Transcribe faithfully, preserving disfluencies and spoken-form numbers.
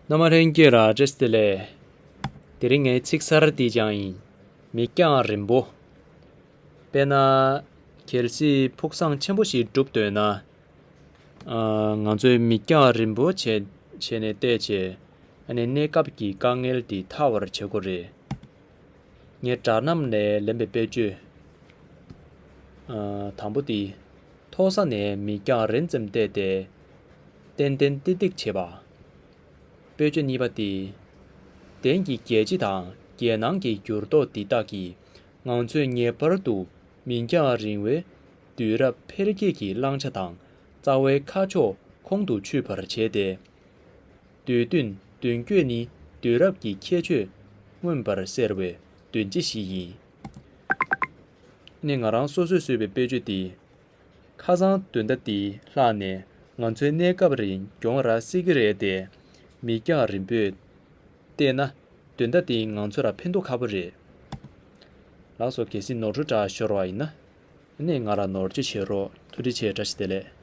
རྣམ་པ་ལྷན་རྒྱས་ལ་བཀྲ་ཤིས་བདེ་ལེགས། དེ་རིང་ངའི་ཚིག་གསར་འདི་ཀྱང་ཡིན། མིག་རྒྱང་རིང་པོ། དཔེར་ན། གལ་སྲིད་ཕུགས་བསམ་ཆེན་པོ་ཞིག་སྒྲུབ་འདོད་ན། ཨ། ང་ཚོས་མིག་རྒྱང་རིང་པོ་བྱས་བྱས་ནས་བལྟས་བྱས། ཨ་ནི་གནས་སྐབས་ཀྱི་དཀའ་ངལ་འདི་ཐར་བར་བྱེད་དགོས་རེད། ངས་དྲ་རྣམ་ནས་ལེན་པའི་དཔེར་བརྗོད། ཨ། དང་པོ་དེ། མཐོ་ས་ནས་མིག་རྒྱང་རིང་ཙམ་བལྟས་ཏེ། ཏན་ཏན་ཏིག་ཏིག་བྱེད་པ། དཔེར་བརྗོད་གཉིས་པ་དེ། དེང་གི་རྒྱལ་སྤྱི་དང་རྒྱལ་ནང་གི་འགྱུར་ལྡོག་འདི་དག་གིས་ང་ཚོས་ངེས་པར་དུ་མིག་རྒྱང་རིང་བའི་དུས་རབས་འཕེལ་རྒྱས་ཀྱི་བླང་བྱ་དང་རྩ་བའི་ཁ་ཕྱོགས་ཁོང་དུ་ཆུད་པར་བྱས་ཏེ། དུས་བསྟུན་མདུན་སྐྱོད་ནི་དུས་རབས་ཀྱི་ཁྱད་ཆོས་མངོན་པར་གསལ་བའི་མདུན་སྐྱོད་ཞིག་ཡིན། ནི་ང་རང་སོ་སོས་བཟོས་པའི་དཔེར་བརྗོད་འདི། ཁ་སང་དོན་དག་འདི་ལྷག་ནས་ང་ཚོའི་གནས་སྐབས་རིང་གྱོང་རག་སྲིད་ཀྱི་རེད་དེ། མིག་རྒྱང་རིང་པོས་བལྟས་ན། དོན་དག་འདི་ང་ཚོ་ལ་ཕན་ཐོགས་ཁ་པོ་རེད། ལགས་སོ། གལ་སྲིད་ནོར་འཁྲུལ་འདྲ་ཤོར་བ་ཡིན་ན། ནི་ང་ལ་ནོར་འཁྲུལ་བྱེད་རོགས། ཐུགས་རྗེ་ཆེ། བཀྲ་ཤིས་བདེ་ལེགས།